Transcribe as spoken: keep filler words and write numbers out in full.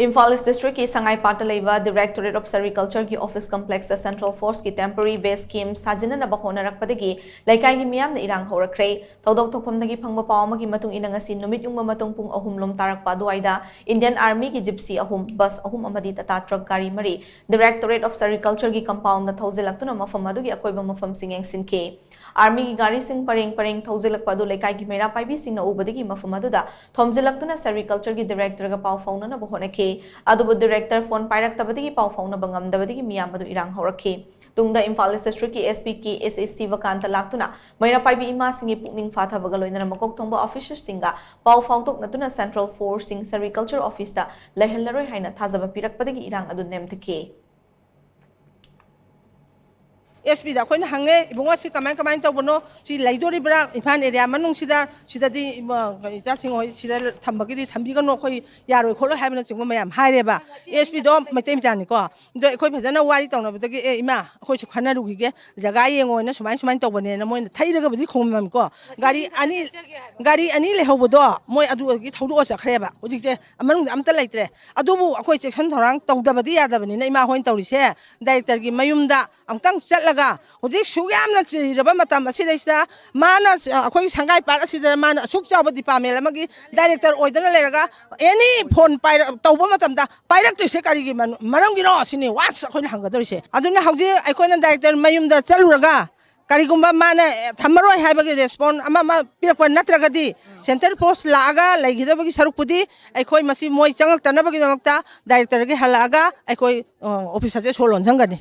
ꯏꯝꯐꯥꯜ ꯏꯁ ꯗꯤꯁꯇ꯭ꯔꯤꯛꯀꯤ ꯁꯉꯥꯏꯄꯥꯠꯇ ꯂꯩꯕ Directorate of Sericultureꯒꯤ office complexꯇ Central Forceꯀꯤ temporary base camp ꯁꯥꯖꯤꯟꯅꯅꯕ ꯍꯣꯠꯅꯔꯛꯄꯗꯒꯤ ꯂꯩꯀꯥꯏꯒꯤ ꯃꯤꯌꯥꯝꯅ ꯏꯔꯥꯡ ꯍꯧꯔꯛꯈ꯭ꯔꯦ꯫ ꯊꯧꯗꯣꯛ ꯊꯣꯛꯐꯝꯗꯒꯤ ꯐꯪꯕ ꯄꯥꯎ ꯑꯃꯒꯤ ꯃꯇꯨꯡ ꯏꯟꯅ, ꯉꯁꯤ ꯅꯨꯃꯤꯠ ꯌꯨꯡꯕ ꯃꯇꯨꯡ ꯄꯨꯡ ꯑꯍꯨꯝ ꯂꯣꯝ ꯇꯥꯔꯛꯄ ꯑꯗꯨꯋꯥꯏꯗ Indian Armyꯒꯤ Gypsy ꯑꯍꯨꯝ, bus ꯑꯍꯨꯝ ꯑꯃꯗꯤ Tata truck ꯒꯥꯔꯤ ꯃꯔꯤ Directorate of Sericultureꯒꯤ compoundꯗ ꯊꯧꯖꯤꯜꯂꯛꯇꯨꯅ ꯃꯐꯝ ꯑꯗꯨꯒꯤ ꯑꯀꯣꯏꯕ ꯃꯐꯝꯁꯤꯡ ꯌꯦꯡꯁꯤꯟꯈꯤ꯫ Armyꯒꯤ ꯒꯥꯔꯤꯁꯤꯡ ꯄꯔꯦꯡ ꯄꯔꯦꯡ ꯊꯧꯖꯤꯜꯂꯛꯄ ꯑꯗꯨ ꯂꯩꯀꯥꯏꯒꯤ ꯃꯩꯔꯥ ꯄꯥꯏꯕꯤꯁꯤꯡꯅ ꯎꯕꯗꯒꯤ ꯃꯐꯝ ꯑꯗꯨꯗ ꯊꯣꯝꯖꯤꯜꯂꯛꯇꯨꯅ Sericultureꯒꯤ Directorꯒ ꯄꯥꯎ ꯐꯥꯎꯅꯅꯕ ꯍꯣꯠꯅꯈꯤ꯫ ꯑꯗꯨꯕꯨ Director phone ꯄꯥꯏꯔꯛꯇꯕꯗꯒꯤ ꯄꯥꯎ ꯐꯥꯎꯅꯕ ꯉꯝꯗꯕꯗꯒꯤ ꯃꯤꯌꯥꯝ ꯑꯗꯨ ꯏꯔꯥꯡ ꯍꯧꯔꯛꯈꯤ꯫ ꯇꯨꯡꯗ ꯏꯝꯐꯥꯜ ꯏꯁ ꯗꯤꯁꯇ꯭ꯔꯤꯛꯀꯤ SP ꯀꯦ ꯑꯦꯁ ꯑꯦ ꯁꯤꯕꯀꯥꯟꯇ ꯂꯥꯛꯇꯨꯅ ꯃꯩꯔꯥ ꯄꯥꯏꯕꯤ ꯏꯃꯥꯁꯤꯡꯒꯤ ꯄꯨꯛꯅꯤꯡ ꯐꯥꯊꯕꯒ ꯂꯣꯏꯅꯅ ꯃꯀꯣꯛ ꯊꯣꯡꯕ officerꯁꯤꯡꯒ ꯄꯥꯎ ꯐꯥꯎꯗꯣꯛꯅꯗꯨꯅ Central Forceꯁꯤꯡ Sericulture officeꯇ ꯂꯩꯍꯜꯂꯔꯣꯏ ꯍꯥꯏꯅ ꯊꯥꯖꯕ ꯄꯤꯔꯛꯄꯗꯒꯤ ꯏꯔꯥꯡ ꯑꯗꯨ ꯅꯦꯝꯊꯈꯤ꯫ SP ꯑꯩꯈꯣꯏꯅ ꯍꯪꯉꯦ, "ꯏꯕꯨꯡꯉꯣ, ꯁꯤ ꯀꯃꯥꯏ ꯀꯃꯥꯏꯅ ꯇꯧꯕꯅꯣ? ꯁꯤ ꯂꯩꯗꯣꯔꯤꯕ꯭ꯔꯥ ꯏꯝꯐꯥꯜ area ꯃꯅꯨꯡꯁꯤꯗ? ꯁꯤꯗꯗꯤ ꯏꯃ-, ꯏꯆꯥꯁꯤꯡ ꯍꯣꯏ ꯁꯤꯗ ꯊꯝꯕꯒꯤꯗꯤ ꯊꯝꯕꯤꯒꯅꯨ, ꯑꯩꯈꯣꯏ ꯌꯥꯔꯣꯏ ꯈꯣꯠꯂꯣꯏ" ꯍꯥꯏꯕꯅꯆꯤꯡꯕ ꯃꯌꯥꯝ ꯍꯥꯏꯔꯦꯕ꯫ SP ꯗꯣ ꯃꯩꯇꯩ ꯃꯆꯥꯅꯤꯀꯣ꯫ ꯑꯗꯣ ꯑꯩꯈꯣꯏ ꯐꯖꯅ ꯋꯥꯔꯤ ꯇꯧꯅꯕꯗꯒꯤ, "ꯑꯦ ꯏꯃꯥ, ꯑꯩꯈꯣꯏꯁꯨ ꯈꯟꯅꯔꯨꯈꯤꯒꯦ, ꯖꯒꯥ ꯌꯦꯡꯉꯣꯅ ꯁꯨꯃꯥꯏ ꯁꯨꯃꯥꯏꯅ ꯇꯧꯕꯅꯦꯅ" ꯃꯣꯏꯅ ꯊꯩꯔꯒꯕꯨꯗꯤ ꯈꯨꯝꯃꯝꯃꯤꯀꯣ꯫ ꯒꯥꯔꯤ ꯑꯅꯤ, ꯒꯥꯔꯤ ꯑꯅꯤ ꯂꯩꯍꯧꯕꯗꯣ ꯃꯣꯏ ꯑꯗꯨꯗꯒꯤ ꯊꯧꯗꯣꯛꯑ ꯆꯠꯈ꯭ꯔꯦꯕ꯫ ꯍꯧꯖꯤꯛꯁꯦ ꯃꯅꯨꯡꯗ ꯑꯝꯇ ꯂꯩꯇ꯭ꯔꯦ꯫ ꯑꯗꯨꯕꯨ ꯑꯩꯈꯣꯏ ꯆꯦꯛꯁꯤꯟ ꯊꯧꯔꯥꯡ ꯇꯧꯗꯕꯗꯤ ꯌꯥꯗꯕꯅꯤꯅ ꯏꯃꯥ ꯍꯣꯏꯅ ꯇꯧꯔꯤꯁꯦ, Directorꯒꯤ ꯃꯌꯨꯝꯗ ꯑꯃꯨꯛꯇꯪ ꯆꯠꯂꯒ, ꯍꯧꯖꯤꯛ ꯁꯨꯛ ꯌꯥꯝꯅ ꯆꯤꯔꯕ ꯃꯇꯝ ꯑꯁꯤꯗꯩꯁꯤꯗ ꯃꯥꯅ, ꯑꯩꯈꯣꯏ ꯁꯪꯒꯥꯏ ꯄꯥꯠ ꯑꯁꯤꯗ ꯃꯥꯅ ꯑꯁꯨꯛ ꯆꯥꯎꯕ department ꯑꯃꯒꯤ Director ꯑꯣꯏꯗꯅ ꯂꯩꯔꯒ, any phone ꯄꯥꯏꯔ-, ꯇꯧꯕ ꯃꯇꯝꯗ ꯄꯥꯏꯔꯛꯇ꯭ꯔꯤꯁꯦ ꯀꯔꯤꯒꯤ ꯃꯔ-, ꯃꯔꯝꯒꯤꯅꯣ ꯁꯤꯅꯤ ꯋꯥꯁ ꯑꯩꯈꯣꯏꯅ ꯍꯪꯒꯗꯧꯔꯤꯁꯦ꯫ ꯑꯗꯨꯅ ꯍꯧꯖꯤꯛ ꯑꯩꯈꯣꯏꯅ Director ꯃꯌꯨꯝꯗ ꯆꯠꯂꯨꯔꯒ ꯀꯔꯤꯒꯨꯝꯕ ꯃꯥꯅ, ꯑꯦ, ꯊꯝꯃꯔꯣꯏ ꯍꯥꯏꯕꯒꯤ respond ꯑꯃ ꯑꯃ ꯄꯤꯔꯛꯄ ꯅꯠꯇ꯭ꯔꯒꯗꯤ, Central Force ꯂꯥꯛꯑꯒ ꯂꯩꯈꯤꯗꯕꯒꯤ ꯁꯔꯨꯛꯄꯨꯗꯤ ꯑꯩꯈꯣꯏ ꯃꯁꯤ ꯃꯣꯏ ꯆꯪꯉꯛꯇꯅꯕꯒꯤꯗꯃꯛꯇ Directorꯒꯤ ꯍꯜꯂꯛꯑꯒ ꯑꯩꯈꯣꯏ, ꯑ, office ꯑꯁꯦ ꯁꯣ ꯂꯣꯟꯁꯤꯟꯒꯅꯤ꯫